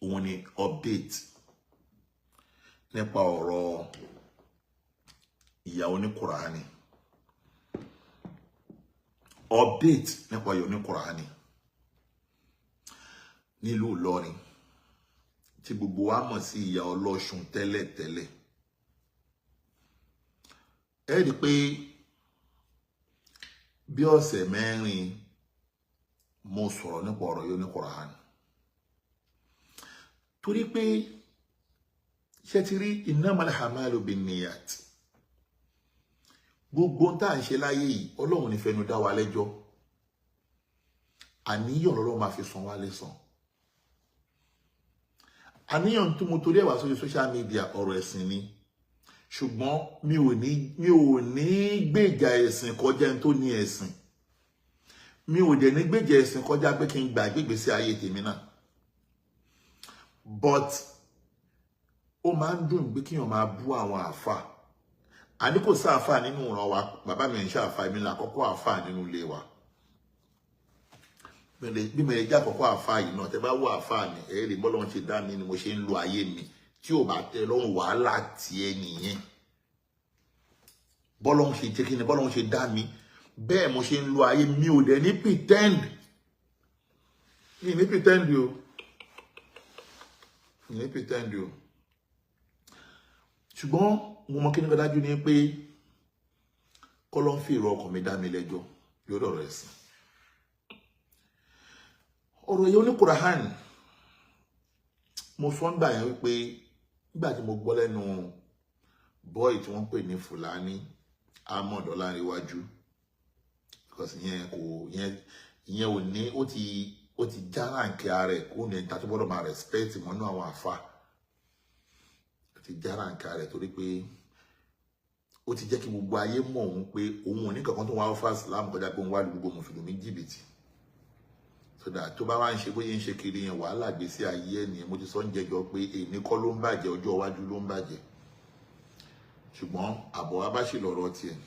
Òun ni update nípa ọ̀rọ̀ ìyá oníkùránì, update nípa ìyá oníkùránì nílùú Ìlọrin tí gbogbo wa mọ̀ sí ìyá ọlọ́ṣun tẹ́lẹ̀tẹ́lẹ̀. Ẹ rí i pé bí ọ̀sẹ̀ 4 mo sọ̀rọ̀ nípa ọ̀rọ̀ yìí oníkùránì, torí pé ṣé ti rí innamal a'malu binniyat. Gbogbo tá à ń ṣe láyé yìí, Ọlọ́run ní fẹnu dá wa lẹ́jọ́. Àníyàn lọ́lọ́run máa fi san wá lẹ́san. Àníyàn tí mo torí ẹ̀ wá sórí social media, ọ̀rọ̀ ẹ̀sìn ni, ṣùgbọ́n mi ò ní gbèjà ẹ̀sìn kọjá ẹni tó ní ẹ̀sìn. Mi ò dẹ̀ ní gbèjà ẹ̀sìn kọjá pé kí n gbà gbégbèsè ayé tèmi náà. But ó máa ń dùn pé kíyàn máa bú àwọn àáfà. Àní kò sí àáfà nínú ìran wa. Bàbá mi ń ṣe àáfà, èmi là àkọ́kọ́ àáfà nínú ilé wa. Bí mo yẹ jẹ́ àkọ́kọ́ àáfà yìí náà, tẹ́ bá wọ àáfà mi, ẹ rí bọ́lá wọn ṣe dá mi ni mo ṣe ń lo ayé mi. Tí ò bá tẹ́ lọ́rùn, wàhálà tiẹ̀ nìyẹn. Bọ́lá wọn ṣe jẹ́ kí ni, bọ́lá wọn ṣe dá mi, bẹ́ẹ̀ mo ṣe ń lo ayé mi. Ò dẹ̀ ní pretend, mi ní pretend o, mi ní pretend o. Ṣùgbọ́n mo mọ kí ní dájú ni pé kọ́lọ́ ń fi èrò ọkàn mi dá mi lẹ́jọ́ lórí ọ̀rọ̀ ẹ̀sìn, ọ̀rọ̀ yẹn oníkùránì. Mo sọ nígbà yẹn wípé nígbà tí mo gbọ́ lẹ́nu boy tí wọ́n pè ní Fúlàní Ahmed Ọlárẹ̀wájú, because ìyẹn kò ìyẹn ìyẹn ò ní, ó ti já ránkì ara ẹ̀ kó ní ẹ̀ta tó gbọ́dọ̀ máa respect mọ́nú àwọn àfa. Ó ti já ránkì ara ẹ̀ torí pé ó ti jẹ́ kí gbogbo ayé mọ̀ òun pé òun ò ní kankan tó wá fà Islam kọjá pé òun wá lu gbogbo mùsùlùmí jìbìtì. So that tó bá wá ń ṣe bóyá ń ṣe kiri yẹn, wàhálà gbèsè ayé ẹ̀ nìyẹn. Mo ti sọ ń jẹjọ pé èmi kọ́ ló ń bàjẹ́, ọjọ́ iwájú ló ń bàjẹ́, ṣùgbọ́n àbọ̀ wa bá ṣì lọ́rọ̀ tiẹ̀.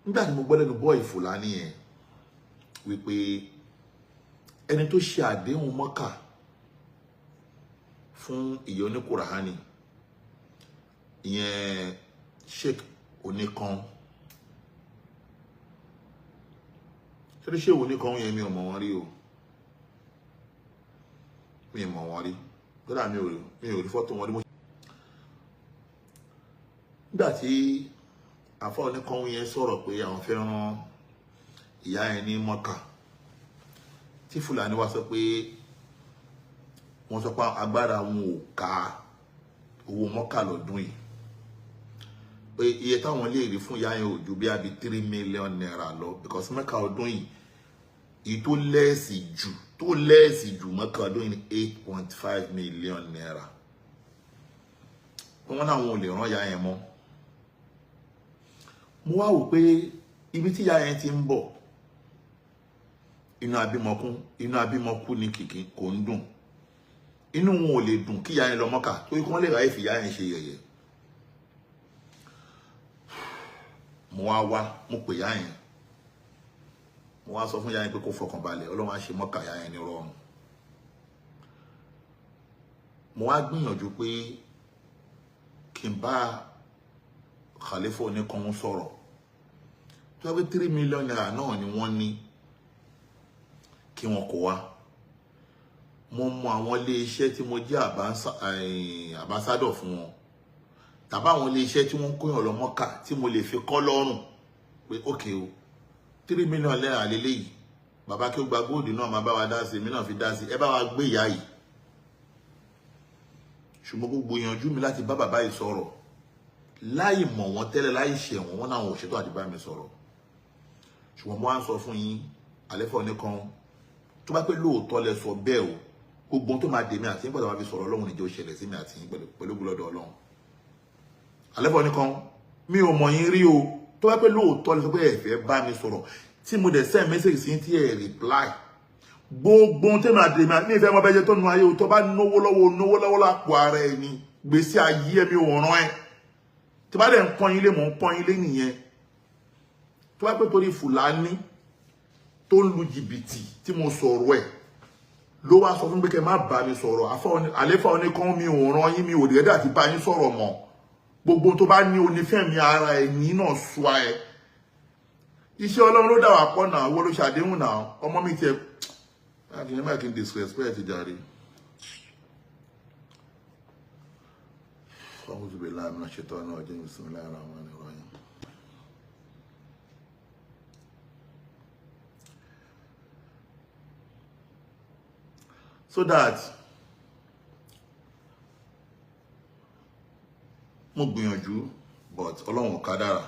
Nígbà tí mo gbọ́ lẹ́nu boy Fúlàní yẹn wípé ẹni tó ṣe àdéhùn Mọ́kà fún ìyá oníkùránì, ìyẹn Sheikh Oníkan, ṣé Sheikh Oníkan yẹn, mi ò mọ̀ wọ́n rí o, mi ò mọ̀ wọ́n rí kódà, mi ò rí fọ́tò wọn rí. Nígbà tí àfọ Oníkan yẹn sọ̀rọ̀ pé àwọn fẹ́ rán ìyá yẹn ní Mọ́kà, tí Fúlàní wá sọ pé wọ́n sọ pé agbára wọn ò ká owó Mọ́kà lọ́dún yìí, pé iye táwọn lè rí fún ìyá yẹn ò ju bí abi ₦3 million lọ, because Mọ́kà ọdún yìí, èyí tó less jù Mọ́kà ọdún yìí ní ₦8.5 million. Wọ́n náà wọn ò lè rán ìyá yẹn mọ́. Mo wá wò pé ibi tí ìyá yẹn ti ń bọ̀, inú abímọkún, inú abímọkú ni kìkì kò ń dùn. Inú wọn ò lè dùn kí ìyá yẹn lọ Mọ́kà, torí kí wọ́n lè ráyè fi ìyá yẹn ṣe yẹ̀yẹ́. Mo wá wá, mo pè ìyá yẹn, mo wá sọ fún ìyá yẹn pé kó fọkàn balẹ̀, Ọlọ́run á ṣe Mọ́kà ìyá yẹn ní rọrùn. Mo wá gbìyànjú pé kí n bá Khalifa Oníkan sọ̀rọ̀ tó wá pé ₦3 million náà ni wọ́n ní kí wọ́n kó wá. Mo mọ àwọn ilé iṣẹ́ tí mo jẹ́ ambassador fún wọn, tàbí àwọn ilé iṣẹ́ tí wọ́n ń kóyàn lọ Mọ́kà tí mo lè fi kọ́ lọ́rùn pé ókè o, ₦3 million lélẹ́yìí, bàbá kí ó gba góòdù náà máa bá wa dá sí, èmi náà fi dá sí, ẹ bá wa gbé ìyá yìí. Ṣùgbọ́n gbogbo ìyànjú mi láti bá bàbá yìí sọ̀rọ̀, láì mọ̀ wọ́n tẹ́lẹ̀, láì ṣẹ̀ wọ́n, wọ́n náà ò ṣètò àti bá mi sọ̀rọ̀. Ṣùgbọ́n mo wá ń sọ fún yín, Àlẹ́fọ́ Oníkan, tó bá pé lóòótọ́ lẹ sọ bẹ́ẹ̀ o, gbogbo ohun tó máa dèmi àti yín pẹ̀lú àwọn fi sọ̀rọ̀, Ọlọ́run níjẹ́ ó ṣẹlẹ̀ sí mi àti yín pẹ̀lú gbọ́dọ̀ Ọlọ́run. Àlẹ́fọ́ Oníkan, mi ò mọ̀ yín rí o. Tó bá pé lóòótọ́ lẹ sọ pé ẹ fẹ́ bá mi sọ̀rọ̀, tí mo dẹ̀ send message sí tí ẹ reply, gbogbo ohun tó máa dèmi àti mi ìfẹ́ mọ́ bẹ́jẹ́ tó nu ayé o. Tó bá náwó lọ́wọ́, náwó lọ́wọ́ lápò ara ẹ ni gbèsè ayé mi ò rán ẹ. Tí bá dẹ̀ ń pọ́n yín lé, mò ń pọ́n yín lé nìyẹn. Tó bá pé torí Fúlàní tó ń lu jìbìtì tí mo sọ̀rọ̀ ẹ̀ Ló wá sọ fún pé kẹ́ má bá mi sọ̀rọ̀. Àléfà oníkan, mi ò ràn yín, mi ò dẹ́dẹ́ àti bá yín sọ̀rọ̀ mọ́. Gbogbo tó bá ní onífẹ̀mí ara ẹ̀ ní náà sọ ẹ. Iṣẹ́ Ọlọ́run ló dà wá pọ̀ náà. Wọ́n ló ṣàdéhùn náà. Ọmọ mi tiẹ̀ láti ní máa kí n disrespect jàre. A'udhu billahi minash shaitani rajim. Bismillahir rahmanir rahim. So that mo gbìyànjú, but Ọlọ́run kádàrá.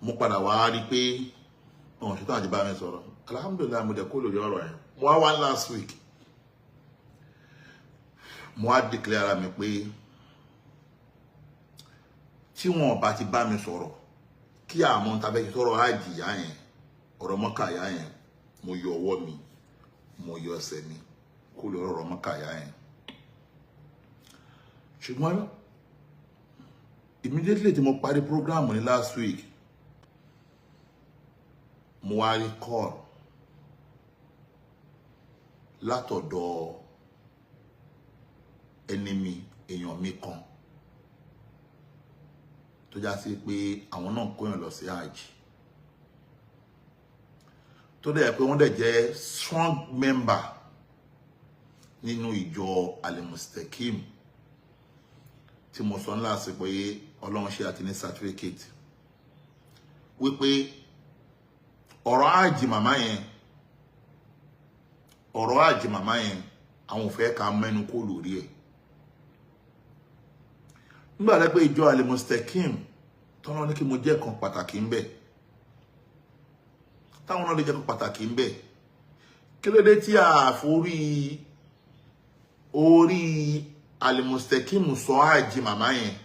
Mo padà wá rí pé ọ̀hún ṣetán àti bá mi sọ̀rọ̀. Alhamdulillah, mo dẹ̀ kó lórí ọ̀rọ̀ yẹn. Mo wá wá last week, mo wá declare ara mi pé tí wọn bá ti bá mi sọ̀rọ̀, kí àmọ́ tàbí kí sọ̀rọ̀ àjìyá yẹn, ọ̀rọ̀ mọ́kàyá yẹn, mo yọ ọwọ́ mi, mo yọ ẹsẹ̀ mi kó lórí ọ̀rọ̀ mọ́kàyá yẹn. Ṣùgbọ́n immediately tí mo parí program ní last week, mo wá rí call látọ̀dọ̀ ẹni mi, èèyàn mi kan tó já sí pé àwọn náà kóyàn lọ sí hajj, tó dẹ̀ pé wọ́n dẹ̀ jẹ́ strong member nínú ìjọ Al-Mustakim tí mo sọ ńlá sí pé Ọlọ́run ṣe àti ní certificate wípé ọ̀rọ̀ hajj màmá yẹn, ọ̀rọ̀ hajj màmá yẹn, àwọn ò fẹ́ ká mẹ́nu kó lórí ẹ̀. Nígbà tó pé ìjọ Al-Mustakim tọ́lọ́ ní kí mo jẹ́ kan pàtàkì ń bẹ̀, táwọn náà lè jẹ́ kan pàtàkì ń bẹ̀, kí ló dé tí a forí orí Al-Mustakim sọ hajj màmá yẹn,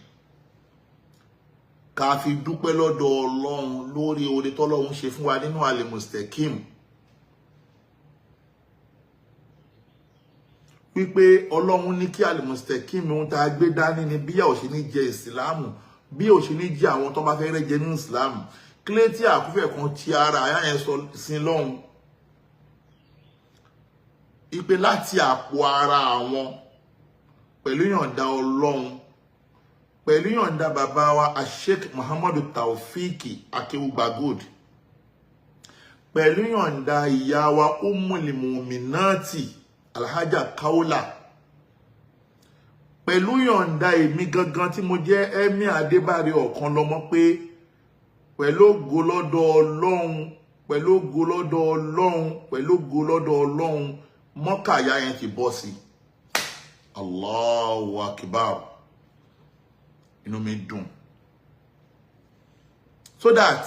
ká fi dúpẹ́ lọ́dọ̀ Ọlọ́run lórí oore tọ́lọ́run ṣe fún wa nínú Al-Mustakim, wípé Ọlọ́run ní kí Al-Mustakim ohun tá a gbé dání ni bí ò ṣe ní jẹ ìsìláàmù, bí ò ṣe ní jẹ àwọn tó bá fẹ́ rẹ́ jẹ nínú ìsìláàmù. Kílé tí àkúfẹ̀ kan ti ara àyà yẹn sọ sí lọ́hùn ipe láti àpò ara àwọn, pẹ̀lú yọ̀ǹda Ọlọ́run, pẹ̀lú yọ̀ǹda bàbá wa Sheikh Muhammadu Taofiki Akéwùgbà Gold, pẹ̀lú yọ̀ǹda ìyá wa Ummul Muminati Alhaja Kaula, pẹ̀lú yọ̀ǹda èmi gangan tí mo jẹ́ Emir Adébárí ọ̀kan lọ́mọ, pé pẹ̀lú ògo lọ́dọ̀ Ọlọ́run, pẹ̀lú ògo lọ́dọ̀ Ọlọ́run, pẹ̀lú ògo lọ́dọ̀ Ọlọ́run, mọ́kàyà yẹn ti bọ́ sí. Allahu Akbar. Inú mi dùn. So that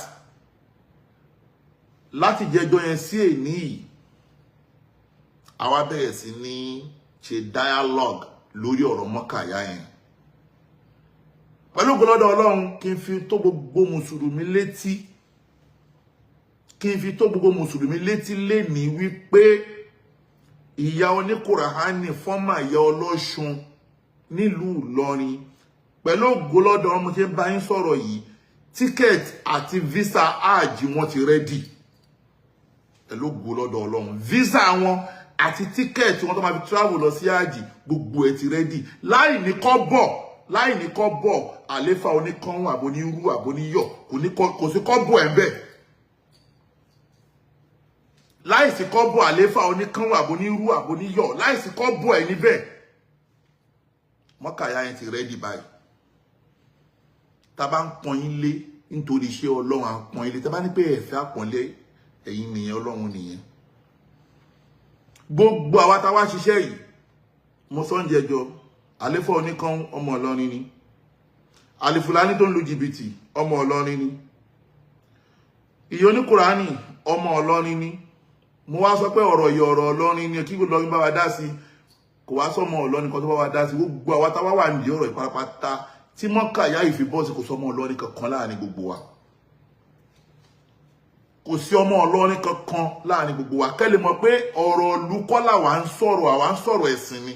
láti jẹjọ yẹn sí èní yìí, àwa bẹ̀rẹ̀ sí ní ṣe dialogue lórí ọ̀rọ̀ mọ́kàyà yẹn. Pẹ̀lú ògo lọ́dọ̀ Ọlọ́run, kí n fi tó gbogbo mùsùlùmí létí, kí n fi tó gbogbo mùsùlùmí létí lénìí wípé ìyá oníkùràhánì, fọ́mà ìyá ọlọ́ṣun nílùú Ìlọrin, pẹ̀lú ògo lọ́dọ̀ ọmọ tí ń bá yín sọ̀rọ̀ yìí, ticket àti visa hajj wọn ti rẹ́dì. Pẹ̀lú ògo lọ́dọ̀ Ọlọ́run, visa wọn àti ticket wọn tó máa fi travel lọ sí hajj, gbogbo ẹ̀ ti rẹ́dì. Láì ní kọ́ bọ̀, láì ní kọ́ bọ̀, àléfà oníkanwó àbónírú àbóníyọ̀ kò sí kọ́ bọ̀ ẹ̀ ń bẹ̀. Láìsí kọ́ bọ̀, àléfà oníkanwó àbónírú àbóníyọ̀, láìsí kọ́ bọ̀ ẹ̀ níbẹ̀. Mọ́kàyà yẹn ti rẹ́dì báyìí. Tá bá ń pọ́n yín lé nítorí iṣẹ́ Ọlọ́run, à ń pọ́n yín lé. Tá bá ní pé ẹ̀fẹ́ àpọ́nlé ẹ̀yin nìyẹn, Ọlọ́run nìyẹn. Gbogbo àwa tá wá ṣiṣẹ́ yìí, mo sọ ń jẹjọ, àléfà oníkan ọmọ Ìlọrin ni, àlìfùlání tó ń lu jìbìtì ọmọ Ìlọrin ni, ìyá oníkùránì ọmọ Ìlọrin ni. Mo wá sọ pé ọ̀rọ̀ yìí ọ̀rọ̀ Ìlọrin ni, kí Ìlọrin bá wa dá sí. Kò wá sọmọ Ìlọrin kan tó bá wa dá sí. Gbogbo àwa tá wá wà nídìí ọ̀rọ̀ ìparapata tí mọ́kàyà ìfibọ́sí, kò sọmọ Ìlọrin kankan láàrin gbogbo wa. Kò sí ọmọ Ìlọrin kankan láàrin gbogbo wa. Kẹ́ lè mọ̀ pé ọ̀rọ̀ ìlú kọ́ làwa ń sọ̀rọ̀, àwa ń sọ̀rọ̀ ẹ̀sìn ni.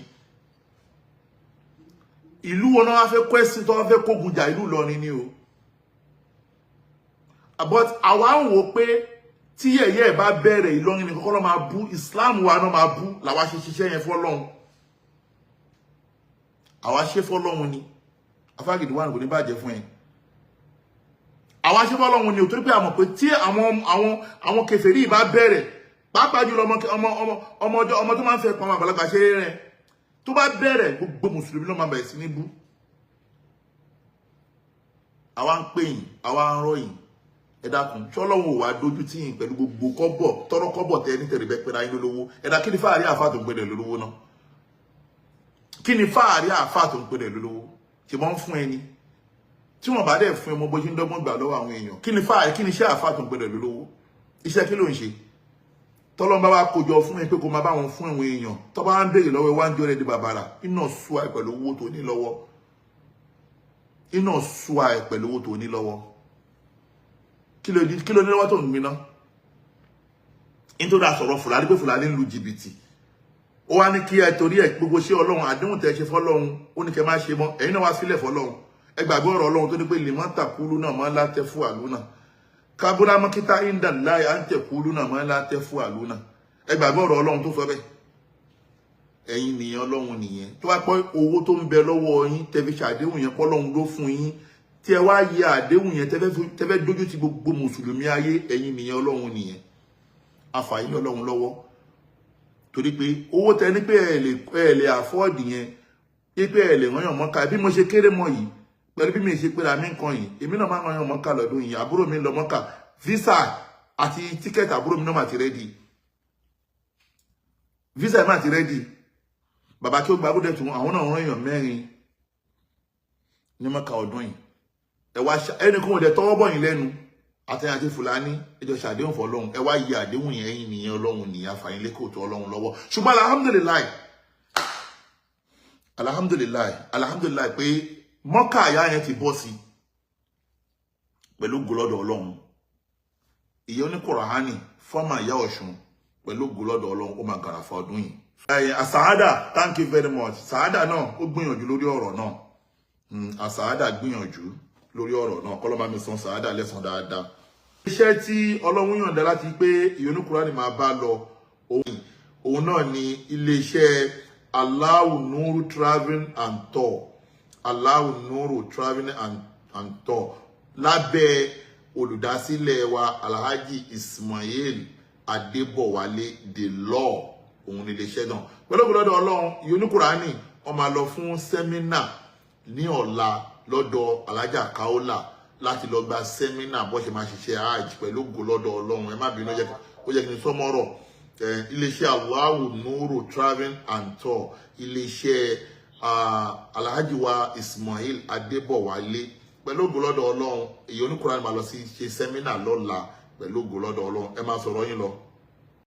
Ìlú wo náà wá fẹ́ kó ẹ̀sìn tó wá fẹ́ kógun jà? Ìlú Ìlọrin ni o. But àwa ń wò pé Tí yẹ̀yẹ́ ẹ̀ bá bẹ̀rẹ̀, Ìlọrin ní kọ́kọ́ lọ́ máa bú, Islam wa náà máa bú. Làwa ṣe ṣiṣẹ́ yẹn fọ́lọ́hun, àwa ṣe fọ́lọ́hun ni. Afágídí wà ní kò ní bàjẹ́ fún ẹ. Àwa ṣe fọ́lọ́hun ni ò, torí pé a mọ̀ pé tí àwọn kèfèrí bá bẹ̀rẹ̀, pàápàá jùlọ ọmọ ọmọ ọmọ ọmọ ọjọ́ ọmọ tó máa ń fẹ́ pọn àwọn àgbàlagbà ṣe rẹ̀, tó bá bẹ̀rẹ̀, gbogbo mùsùlùmí ló máa bẹ̀rẹ̀ sí ní bú. Àwa ń pè yín, àwa ń rọ̀ yín, ẹ dákun, ṣọlọ́run ò wá dójú tì yín pẹ̀lú gbogbo kọ́bọ̀ tọ́rọ́ kọ́bọ̀ tẹ ní tẹ̀lé bẹ́ẹ̀ pẹ́ra yín lólówó? Ẹ dá, kí ni fáàrí àáfà tó ń pè lólówó náà? Kí ni fáàrí àáfà tó ń pè lólówó? Ṣe wọ́n ń fún ẹni tí wọ́n bá dẹ̀ fún ẹ mọ bó ṣe ń dọ́gbọ́n gbà lọ́wọ́ àwọn èèyàn? Kí ni fáàrí? Kí ni iṣẹ́ àáfà tó ń pè lólówó? Iṣẹ́ kí ló ń ṣe? Tọ́lọ́n bá wá kójọ fún ẹ pé kó máa bá wọn fún àwọn èèyàn, tó bá ń béèrè lọ́wọ́ ẹ, wá ń jọ́ rẹ̀ di bàbàrà. Iná ṣùà ẹ pẹ̀lú owó tó ní lọ́wọ́, iná ṣùà ẹ pẹ̀lú owó tó ní lọ́wọ́. Kí ló ní, kí ló ní lọ́wọ́ tó ń gbiná? Nítorí àsọ̀rọ̀ Fúlàní pé Fúlàní ń lu jìbìtì, ó wá ní kí ẹ torí ẹ gbogbo ṣé Ọlọ́run, àdéhùn tẹ ṣe fọ́lọ́run, ó ní kẹ má ṣe mọ́. Ẹ̀yin náà wá sílẹ̀ fọ́lọ́run. Ẹ gbàgbé ọ̀rọ̀ Ọlọ́run tó ní pé lè má tàkúlù náà má látẹ fún àlùnà kábúrá mọ́kítà ìndà láì à ń tẹ̀kúlù náà má látẹ fún àlùnà. Ẹ gbàgbé ọ̀rọ̀ Ọlọ́run tó sọ bẹ́ẹ̀. Ẹ̀yin nìyẹn, Ọlọ́run nìyẹn. Tó wá pẹ́ owó tó ń bẹ lọ́wọ́ yín tẹ́ fi ṣàdéhùn yẹn, pọ́lọ́run ló fún yín, tí ẹ wá yẹ àdéhùn yẹn, tẹ́fẹ́ dójú ti gbogbo mùsùlùmí ayé, ẹ̀yin nìyẹn, Ọlọ́run nìyẹn. Àfààní Ọlọ́run lọ́wọ́, torí pé owó tẹ ní pé ẹ lè afford yẹn, pé ẹ lè rányàn mọ́ká. Bí mo ṣe kéré mọ́ yìí, pẹ̀lú bí mi ṣe pé ra mi nǹkan yìí, èmi náà máa ń rányàn mọ́ká lọ́dún yìí. Àbúrò mi lọ mọ́ká, visa àti ticket àbúrò mi náà mà ti ready, visa ẹ̀ mà ti ready. Bàbá kí ó gba agbódẹ̀ tún, àwọn náà rányàn 4 ní mọ́ká ọdún yìí. Ẹ wá ẹnì kan ò dẹ̀ tọwọ́ bọ̀ yín lẹ́nu. Àtẹ̀yìn àti Fúlàní ẹjọ́ ṣàdéhùn fọlọ́hún, ẹ wá yẹ àdéhùn yẹn. Ẹ̀yin nìyẹn, Ọlọ́run nìyẹn. Àfàyín lẹ́kọ̀ọ́ tó Ọlọ́run lọ́wọ́. Ṣùgbọ́n alhamdulillahi, alhamdulillahi, alhamdulillahi pé mọ́kà àyà yẹn ti bọ́ sí pẹ̀lú gòlọ́dọ̀ Ọlọ́run. Ìyẹn oníkùránì fọ́mà ìyá Ọ̀ṣun, pẹ̀lú gòlọ́dọ̀ Ọlọ́run, ó máa gàràfà ọdún yìí. Àsàádà, thank you very much. Sàádà náà, ó gbìyànjú lórí ọ̀rọ̀ náà. Àsàádà gbìyànjú lórí ọ̀rọ̀ náà. Kọ́lọ́ bá mi san sàádà lẹ́san dáadáa. Iṣẹ́ tí Ọlọ́run yọ̀ǹda láti pé ìyọnú Kùránì máa bá lọ, òun náà ni iléeṣẹ́ Allahu Nuru Travelling and Tour, Allahu Nuru Travelling and Tour, lábẹ́ olùdásílẹ̀ wa Alhaji Ismail Adébọ̀wálé the Law. Òun ni iléeṣẹ́ náà. Pẹ̀lú ògbólọ́dọ̀ Ọlọ́run, ìyọnú Kùránì wọ́n máa lọ fún seminar ní ọ̀la lọ́dọ̀ Alhaja Kaola láti lọ gba seminar bó ṣe máa ṣiṣẹ́ hajj pẹ̀lú ògbólọ́dọ̀ Ọlọ́run. Ẹ má bínú, ó jẹ́ kí n sọmọ́rọ̀. Iléeṣẹ́ Allahu Nuru Travelling and Tour, iléeṣẹ́ Alhaji wa Ismail Adébọ̀wálé, pẹ̀lú ògbólọ́dọ̀ Ọlọ́run, èyí oníkùránì máa lọ sí ṣe seminar lọ́la pẹ̀lú ògbólọ́dọ̀ Ọlọ́run. Ẹ máa sọ̀rọ̀ yín lọ.